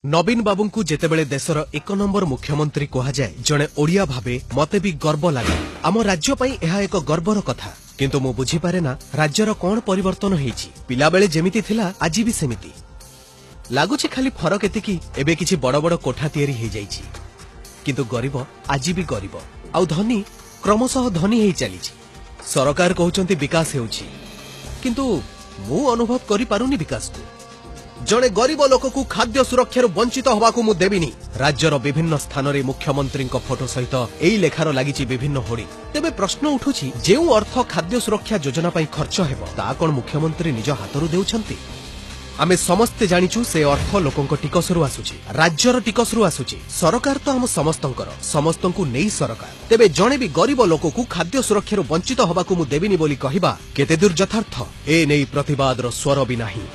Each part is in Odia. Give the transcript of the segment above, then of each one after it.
ନବୀନ ବାବୁଙ୍କୁ ଯେତେବେଳେ ଦେଶର ଏକ ନମ୍ବର ମୁଖ୍ୟମନ୍ତ୍ରୀ କୁହାଯାଏ, ଜଣେ ଓଡ଼ିଆ ଭାବେ ମତେ ବି ଗର୍ବ ଲାଗେ। ଆମ ରାଜ୍ୟ ପାଇଁ ଏହା ଏକ ଗର୍ବର କଥା। କିନ୍ତୁ ମୁଁ ବୁଝିପାରେ ନା ରାଜ୍ୟର କଣ ପରିବର୍ତ୍ତନ ହେଇଛି। ପିଲାବେଳେ ଯେମିତି ଥିଲା ଆଜି ବି ସେମିତି ଲାଗୁଛି, ଖାଲି ଫରକ ଏତିକି ଏବେ କିଛି ବଡ ବଡ କୋଠା ତିଆରି ହେଇଯାଇଛି। କିନ୍ତୁ ଗରିବ ଆଜି ବି ଗରିବ ଆଉ ଧନୀ କ୍ରମଶଃ ଧନୀ ହେଇ ଚାଲିଛି। ସରକାର କହୁଛନ୍ତି ବିକାଶ ହେଉଛି, କିନ୍ତୁ ମୁଁ ଅନୁଭବ କରିପାରୁନି ବିକାଶକୁ। ଜଣେ ଗରିବ ଲୋକକୁ ଖାଦ୍ୟ ସୁରକ୍ଷାରୁ ବଞ୍ଚିତ ହେବାକୁ ମୁଁ ଦେବିନି। ରାଜ୍ୟର ବିଭିନ୍ନ ସ୍ଥାନରେ ମୁଖ୍ୟମନ୍ତ୍ରୀଙ୍କ ଫଟୋ ସହିତ ଏଇ ଲେଖାର ଲାଗିଛି ବିଭିନ୍ନ ହୋର୍ଡିଂ। ତେବେ ପ୍ରଶ୍ନ ଉଠୁଛି, ଯେଉଁ ଅର୍ଥ ଖାଦ୍ୟ ସୁରକ୍ଷା ଯୋଜନା ପାଇଁ ଖର୍ଚ୍ଚ ହେବ ତାହା କଣ ମୁଖ୍ୟମନ୍ତ୍ରୀ ନିଜ ହାତରୁ ଦେଉଛନ୍ତି? ଆମେ ସମସ୍ତେ ଜାଣିଛୁ ସେ ଅର୍ଥ ଲୋକଙ୍କ ଟିକସରୁ ଆସୁଛି, ରାଜ୍ୟର ଟିକସରୁ ଆସୁଛି। ସରକାର ତ ଆମ ସମସ୍ତଙ୍କର, ସମସ୍ତଙ୍କୁ ନେଇ ସରକାର। ତେବେ ଜଣେ ବି ଗରିବ ଲୋକକୁ ଖାଦ୍ୟ ସୁରକ୍ଷାରୁ ବଞ୍ଚିତ ହେବାକୁ ମୁଁ ଦେବିନି ବୋଲି କହିବା କେତେଦୂର ଯଥାର୍ଥ? ଏ ନେଇ ପ୍ରତିବାଦର ସ୍ୱର ବି ନାହିଁ।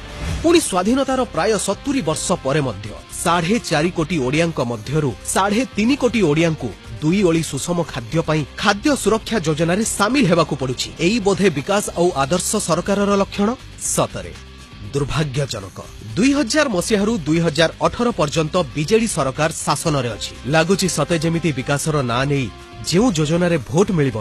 ପୁଣି ସ୍ୱାଧୀନତାର ପ୍ରାୟ 70 ବର୍ଷ ପରେ ମଧ୍ୟ 4.5 କୋଟି ଓଡ଼ିଆଙ୍କ ମଧ୍ୟରୁ 3.5 କୋଟି ଓଡ଼ିଆଙ୍କୁ ଦୁଇ ଓଳି ସୁଷମ ଖାଦ୍ୟ ପାଇଁ ଖାଦ୍ୟ ସୁରକ୍ଷା ଯୋଜନାରେ ସାମିଲ ହେବାକୁ ପଡୁଛି। ଏଇ ବୋଧେ ବିକାଶ ଆଉ ଆଦର୍ଶ ସରକାରର ଲକ୍ଷଣ। ସତରେ ଦୁର୍ଭାଗ୍ୟଜନକ। 2000 ମସିହାରୁ 2018 ପର୍ଯ୍ୟନ୍ତ ବିଜେଡି ସରକାର ଶାସନରେ ଅଛି। ଲାଗୁଛି ସତେ ଯେମିତି ବିକାଶର ନାଁ ନେଇ ଯେଉଁ ଯୋଜନାରେ ଭୋଟ ମିଳିବ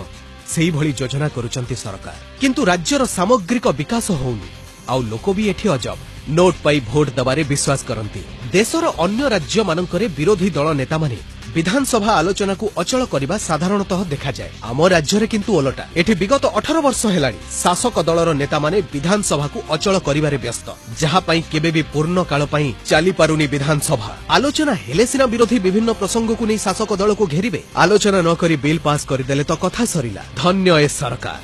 ସେଇଭଳି ଯୋଜନା କରୁଛନ୍ତି ସରକାର। କିନ୍ତୁ ରାଜ୍ୟର ସାମଗ୍ରିକ ବିକାଶ ହଉନି। ଆଉ ଲୋକ ବି ଏଠି ଅଜବ, ନୋଟ ପାଇ ଭୋଟ ଦେବାରେ ବିଶ୍ୱାସ କରନ୍ତି। ଦେଶର ଅନ୍ୟ ରାଜ୍ୟମାନଙ୍କରେ ବିରୋଧୀ ଦଳ ନେତାମାନେ ବିଧାନସଭା ଆଲୋଚନାକୁ ଅଚଳ କରିବା ସାଧାରଣତଃ ଦେଖାଯାଏ। ଆମ ରାଜ୍ୟରେ କିନ୍ତୁ ଓଲଟା। ଏଠି ବିଗତ 18 ବର୍ଷ ହେଲାଣି ଶାସକ ଦଳର ନେତାମାନେ ବିଧାନସଭାକୁ ଅଚଳ କରିବାରେ ବ୍ୟସ୍ତ, ଯାହା ପାଇଁ କେବେ ବି ପୂର୍ଣ୍ଣ କାଳ ପାଇଁ ଚାଲିପାରୁନି ବିଧାନସଭା। ଆଲୋଚନା ହେଲେ ସିନା ବିରୋଧୀ ବିଭିନ୍ନ ପ୍ରସଙ୍ଗକୁ ନେଇ ଶାସକ ଦଳକୁ ଘେରିବେ। ଆଲୋଚନା ନ କରି ବିଲ୍ ପାସ୍ କରିଦେଲେ ତ କଥା ସରିଲା। ଧନ୍ୟ ଏ ସରକାର।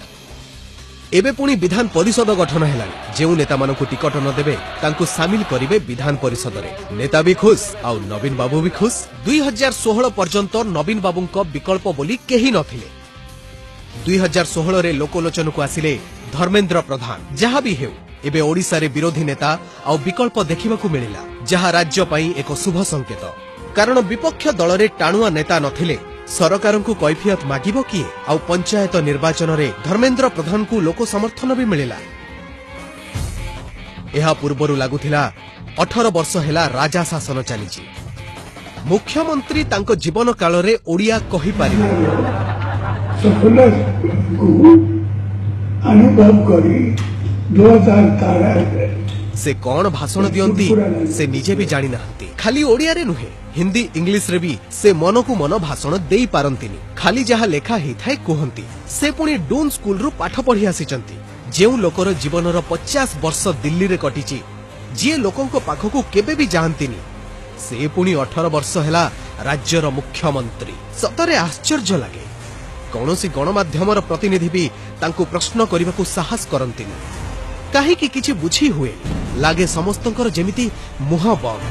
ଏବେ ପୁଣି ବିଧାନ ପରିଷଦ ଗଠନ ହେଲାଣି। ଯେଉଁ ନେତାମାନଙ୍କୁ ଟିକଟ ନ ଦେବେ ତାଙ୍କୁ ସାମିଲ କରିବେ ବିଧାନ ପରିଷଦରେ। ନେତା ବି ଖୁସ୍ ଆଉ ନବୀନ ବାବୁ ବି ଖୁସ୍। 2016 ପର୍ଯ୍ୟନ୍ତ ନବୀନ ବାବୁଙ୍କ ବିକଳ୍ପ ବୋଲି କେହି ନଥିଲେ। 2016ରେ ଲୋକଲୋଚନକୁ ଆସିଲେ ଧର୍ମେନ୍ଦ୍ର ପ୍ରଧାନ। ଯାହା ବି ହେଉ, ଏବେ ଓଡ଼ିଶାରେ ବିରୋଧୀ ନେତା ଆଉ ବିକଳ୍ପ ଦେଖିବାକୁ ମିଳିଲା, ଯାହା ରାଜ୍ୟ ପାଇଁ ଏକ ଶୁଭ ସଂକେତ। କାରଣ ବିପକ୍ଷ ଦଳରେ ଟାଣୁଆ ନେତା ନଥିଲେ ସରକାରଙ୍କୁ କୈଫିୟତ ମାଗିବ କିଏ? ଆଉ ପଞ୍ଚାୟତ ନିର୍ବାଚନରେ ଧର୍ମେନ୍ଦ୍ର ପ୍ରଧାନଙ୍କୁ ଲୋକ ସମର୍ଥନ ବି ମିଳିଲା। ଏହା ପୂର୍ବରୁ ଲାଗୁଥିଲା 18 ବର୍ଷ ହେଲା ରାଜା ଶାସନ ଚାଲିଛି। ମୁଖ୍ୟମନ୍ତ୍ରୀ ତାଙ୍କ ଜୀବନ କାଳରେ ଓଡ଼ିଆ କହିପାରିବେ ସଫଳତାକୁ ଅନୁଭବ କରି 2013 ସେ କଣ ଭାଷଣ ଦିଅନ୍ତି ସେ ନିଜେ ବି ଜାଣିନାହାନ୍ତି। ଖାଲି ଓଡ଼ିଆରେ ନୁହେଁ, ହିନ୍ଦୀ ଇଂଲିଶରେ ବି ସେ ମନକୁ ମନ ଭାଷଣ ଦେଇପାରନ୍ତିନି। ଖାଲି ଯାହା ଲେଖା ହେଇଥାଏ କୁହନ୍ତି। ସେ ପୁଣି ଡୁନ୍ ସ୍କୁଲରୁ ପାଠ ପଢି ଆସିଛନ୍ତି। ଯେଉଁ ଲୋକର ଜୀବନର 50 ବର୍ଷ ଦିଲ୍ଲୀରେ କଟିଛି, ଯିଏ ଲୋକଙ୍କ ପାଖକୁ କେବେ ବି ଯାଆନ୍ତିନି, ସେ ପୁଣି 18 ବର୍ଷ ହେଲା ରାଜ୍ୟର ମୁଖ୍ୟମନ୍ତ୍ରୀ। ସତରେ ଆଶ୍ଚର୍ଯ୍ୟ ଲାଗେ। କୌଣସି ଗଣମାଧ୍ୟମର ପ୍ରତିନିଧି ବି ତାଙ୍କୁ ପ୍ରଶ୍ନ କରିବାକୁ ସାହସ କରନ୍ତିନି। କାହିଁକି କିଛି ବୁଝି ହୁଏ? ଲାଗେ ସମସ୍ତଙ୍କର ଯେମିତି ମୁହଁ ବନ୍ଦ।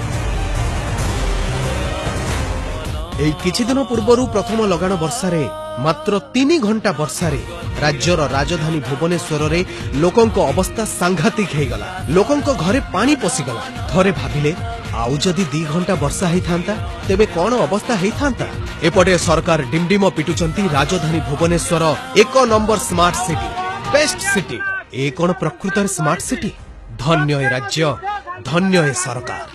ଏଇ କିଛିଦିନ ପୂର୍ବରୁ ପ୍ରଥମ ଲଗାଣ ବର୍ଷାରେ, ମାତ୍ର 3 ଘଣ୍ଟା ବର୍ଷାରେ ରାଜ୍ୟର ରାଜଧାନୀ ଭୁବନେଶ୍ୱରରେ ଲୋକଙ୍କ ଅବସ୍ଥା ସାଂଘାତିକ ହେଇଗଲା। ଲୋକଙ୍କ ଘରେ ପାଣି ପଶିଗଲା। ଥରେ ଭାବିଲେ ଆଉ ଯଦି 2 ଘଣ୍ଟା ବର୍ଷା ହେଇଥାନ୍ତା ତେବେ କଣ ଅବସ୍ଥା ହେଇଥାନ୍ତା? ଏପଟେ ସରକାର ଡିମ୍ଡିମ ପିଟୁଛନ୍ତି ରାଜଧାନୀ ଭୁବନେଶ୍ୱର ଏକ number smart city, best city. ଏ କଣ ପ୍ରକୃତରେ ସ୍ମାର୍ଟ ସିଟି? ଧନ୍ୟ ଏ ରାଜ୍ୟ, ଧନ୍ୟ ଏ ସରକାର।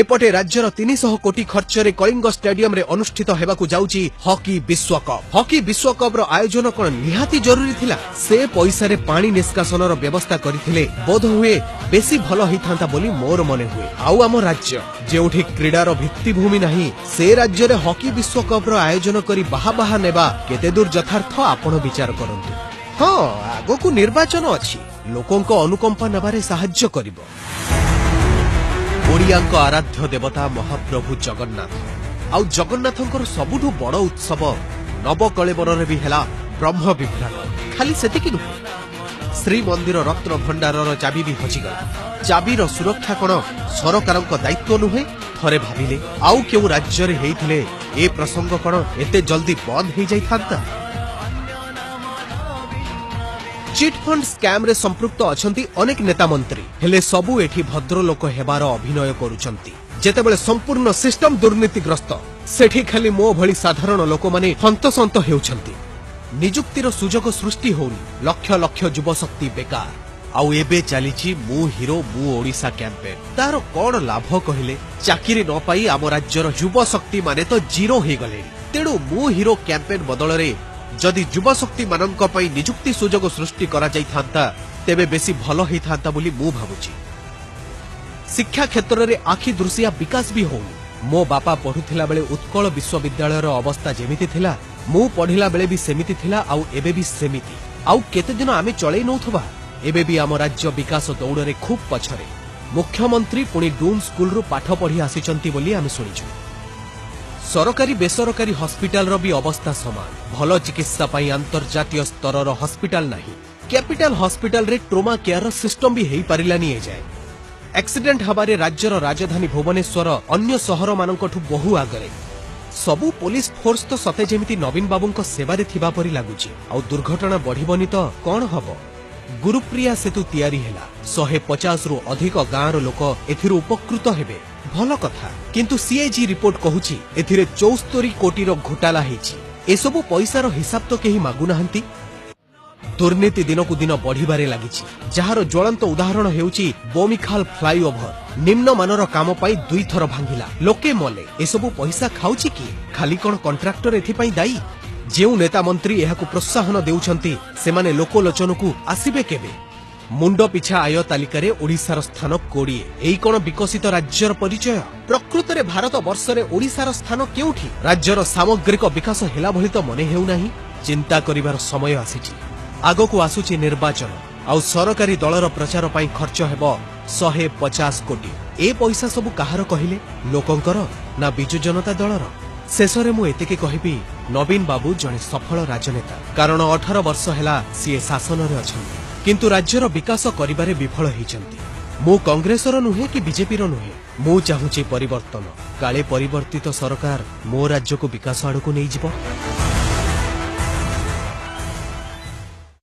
ଏପଟେ ରାଜ୍ୟର 300 କୋଟି ଖର୍ଚ୍ଚରେ କଳିଙ୍ଗ ଷ୍ଟାଡିୟମରେ ଅନୁଷ୍ଠିତ ହେବାକୁ ଯାଉଛି ହକି ବିଶ୍ୱକପ୍। ହକି ବିଶ୍ୱକପ୍ର ଆୟୋଜନ କଣ ନିହାତି ଜରୁରୀ ଥିଲା? ସେ ପଇସାରେ ପାଣି ନିଷ୍କାସନର ବ୍ୟବସ୍ଥା କରିଥିଲେ ବୋଧହୁଏ ବେଶୀ ଭଲ ହେଇଥାନ୍ତା ବୋଲି ମୋର ମନେ ହୁଏ। ଆଉ ଆମ ରାଜ୍ୟ ଯେଉଁଠି କ୍ରୀଡ଼ାର ଭିତ୍ତିଭୂମି ନାହିଁ, ସେ ରାଜ୍ୟରେ ହକି ବିଶ୍ୱକପ୍ର ଆୟୋଜନ କରି ବାହା ବାହା ନେବା କେତେଦୂର ଯଥାର୍ଥ ଆପଣ ବିଚାର କରନ୍ତୁ। ହଁ, ଆଗକୁ ନିର୍ବାଚନ ଅଛି, ଲୋକଙ୍କ ଅନୁକମ୍ପା ନେବାରେ ସାହାଯ୍ୟ କରିବ। ଓଡ଼ିଆଙ୍କ ଆରାଧ୍ୟ ଦେବତା ମହାପ୍ରଭୁ ଜଗନ୍ନାଥ, ଆଉ ଜଗନ୍ନାଥଙ୍କର ସବୁଠୁ ବଡ଼ ଉତ୍ସବ ନବକଳେବରରେ ବି ହେଲା ବ୍ରହ୍ମ ବିଭ୍ରାଟ। ଖାଲି ସେତିକି ନୁହେଁ, ଶ୍ରୀମନ୍ଦିର ରତ୍ନ ଭଣ୍ଡାରର ଚାବି ବି ହଜିଗଲା। ଚାବିର ସୁରକ୍ଷା କଣ ସରକାରଙ୍କ ଦାୟିତ୍ୱ ନୁହେଁ? ଥରେ ଭାବିଲେ ଆଉ କେଉଁ ରାଜ୍ୟରେ ହେଇଥିଲେ ଏ ପ୍ରସଙ୍ଗ କଣ ଏତେ ଜଲ୍ଦି ବନ୍ଦ ହେଇଯାଇଥାନ୍ତା? ଚିଟ୍ଫଣ୍ଡ ସ୍କାମରେ ସମ୍ପୃକ୍ତ ଅଛନ୍ତି ଅନେକ ନେତା ମନ୍ତ୍ରୀ, ହେଲେ ସବୁ ଏଠି ଭଦ୍ରଲୋକ ହେବାର ଅଭିନୟ କରୁଛନ୍ତି। ଯେତେବେଳେ ସମ୍ପୂର୍ଣ୍ଣ ସିଷ୍ଟମ ଦୁର୍ନୀତିଗ୍ରସ୍ତ, ସେଠି ଖାଲି ମୋ ଭଳି ସାଧାରଣ ଲୋକମାନେ ହନ୍ତସନ୍ତ ହେଉଛନ୍ତି। ନିଯୁକ୍ତିର ସୁଯୋଗ ସୃଷ୍ଟି ହେଉନି, ଲକ୍ଷ ଲକ୍ଷ ଯୁବଶକ୍ତି ବେକାର। ଆଉ ଏବେ ଚାଲିଛି ମୁଁ ହିରୋ ମୁଁ ଓଡ଼ିଶା କ୍ୟାମ୍ପେନ୍। ତାର କଣ ଲାଭ କହିଲେ? ଚାକିରି ନ ପାଇ ଆମ ରାଜ୍ୟର ଯୁବଶକ୍ତି ମାନେ ତ ଜିରୋ ହେଇଗଲେଣି। ତେଣୁ ମୁଁ ହିରୋ କ୍ୟାମ୍ପେନ୍ ବଦଳରେ ଯଦି ଯୁବଶକ୍ତି ମାନଙ୍କ ପାଇଁ ନିଯୁକ୍ତି ସୁଯୋଗ ସୃଷ୍ଟି କରାଯାଇଥାନ୍ତା, ତେବେ ବେଶୀ ଭଲ ହେଇଥାନ୍ତା ବୋଲି ମୁଁ ଭାବୁଛି। ଶିକ୍ଷା କ୍ଷେତ୍ରରେ ଆଖି ଦୃଶିଆ ବିକାଶ ବି ହଉନି। ମୋ ବାପା ପଢୁଥିଲା ବେଳେ ଉତ୍କଳ ବିଶ୍ୱବିଦ୍ୟାଳୟର ଅବସ୍ଥା ଯେମିତି ଥିଲା, ମୁଁ ପଢିଲା ବେଳେ ବି ସେମିତି ଥିଲା, ଆଉ ଏବେ ବି ସେମିତି। ଆଉ କେତେଦିନ ଆମେ ଚଳେଇ ନଉଥିବା? ଏବେ ବି ଆମ ରାଜ୍ୟ ବିକାଶ ଦୌଡ଼ରେ ଖୁବ୍ ପଛରେ। ମୁଖ୍ୟମନ୍ତ୍ରୀ ପୁଣି ଡୁନ୍ ସ୍କୁଲରୁ ପାଠ ପଢି ଆସିଛନ୍ତି ବୋଲି ଆମେ ଶୁଣିଛୁ। ସରକାରୀ ବେସରକାରୀ ହସ୍ପିଟାଲର ବି ଅବସ୍ଥା ସମାନ। ଭଲ ଚିକିତ୍ସା ପାଇଁ ଆନ୍ତର୍ଜାତୀୟ ସ୍ତରର ହସ୍ପିଟାଲ ନାହିଁ। କ୍ୟାପିଟାଲ ହସ୍ପିଟାଲରେ ଟ୍ରୋମା କେୟାରର ସିଷ୍ଟମ ବି ହେଇପାରିଲାନି ଏଯାଏ। ଆକ୍ସିଡେଣ୍ଟ ହେବାରେ ରାଜ୍ୟର ରାଜଧାନୀ ଭୁବନେଶ୍ୱର ଅନ୍ୟ ସହରମାନଙ୍କଠୁ ବହୁ ଆଗରେ। ସବୁ ପୋଲିସ ଫୋର୍ସ ତ ସତେ ଯେମିତି ନବୀନ ବାବୁଙ୍କ ସେବାରେ ଥିବା ପରି ଲାଗୁଛି। ଆଉ ଦୁର୍ଘଟଣା ବଢିବନି ତ କଣ ହବ? ଗୁରୁପ୍ରିୟା ସେତୁ ତିଆରି ହେଲା, 150ରୁ ଅଧିକ ଗାଁର ଲୋକ ଏଥିରୁ ଉପକୃତ ହେବେ, ଭଲ କଥା। କିନ୍ତୁ ସିଏଜି ରିପୋର୍ଟ କହୁଛି ଏଥିରେ 74 କୋଟିର ଘୋଟାଲା ହେଇଛି। ଏସବୁ ପଇସାର ହିସାବ ତ କେହି ମାଗୁନାହାନ୍ତି। ଦୁର୍ନୀତି ଦିନକୁ ଦିନ ବଢିବାରେ ଲାଗିଛି, ଯାହାର ଜ୍ୱଳନ୍ତ ଉଦାହରଣ ହେଉଛି ବମିଖାଲ ଫ୍ଲାଇଓଭର। ନିମ୍ନମାନର କାମ ପାଇଁ ଦୁଇଥର ଭାଙ୍ଗିଲା, ଲୋକେ ମଲେ। ଏସବୁ ପଇସା ଖାଉଛି କିଏ? ଖାଲି କଣ କଣ୍ଟ୍ରାକ୍ଟର ଏଥିପାଇଁ ଦାୟୀ? ଯେଉଁ ନେତା ମନ୍ତ୍ରୀ ଏହାକୁ ପ୍ରୋତ୍ସାହନ ଦେଉଛନ୍ତି, ସେମାନେ ଲୋକଲୋଚନକୁ ଆସିବେ କେବେ? ମୁଣ୍ଡ ପିଛା ଆୟ ତାଲିକାରେ ଓଡ଼ିଶାର ସ୍ଥାନ 20। ଏଇ କଣ ବିକଶିତ ରାଜ୍ୟର ପରିଚୟ? ପ୍ରକୃତରେ ଭାରତ ବର୍ଷରେ ଓଡ଼ିଶାର ସ୍ଥାନ କେଉଁଠି? ରାଜ୍ୟର ସାମଗ୍ରିକ ବିକାଶ ହେଲା ଭଳି ତ ମନେ ହେଉନାହିଁ। ଚିନ୍ତା କରିବାର ସମୟ ଆସିଛି। ଆଗକୁ ଆସୁଛି ନିର୍ବାଚନ, ଆଉ ସରକାରୀ ଦଳର ପ୍ରଚାର ପାଇଁ ଖର୍ଚ୍ଚ ହେବ 150 କୋଟି। ଏ ପଇସା ସବୁ କାହାର କହିଲେ? ଲୋକଙ୍କର ନା ବିଜୁ ଜନତା ଦଳର? ଶେଷରେ ମୁଁ ଏତିକି କହିବି, ନବୀନ ବାବୁ ଜଣେ ସଫଳ ରାଜନେତା, କାରଣ 18 ବର୍ଷ ହେଲା ସିଏ ଶାସନରେ ଅଛନ୍ତି, କିନ୍ତୁ ରାଜ୍ୟର ବିକାଶ କରିବାରେ ବିଫଳ ହେଇଛନ୍ତି। ମୁଁ କଂଗ୍ରେସର ନୁହେଁ କି ବିଜେପିର ନୁହେଁ, ମୁଁ ଚାହୁଁଛି ପରିବର୍ତ୍ତନ। କାଳେ ପରିବର୍ତ୍ତିତ ସରକାର ମୋ ରାଜ୍ୟକୁ ବିକାଶ ଆଡ଼କୁ ନେଇଯିବ।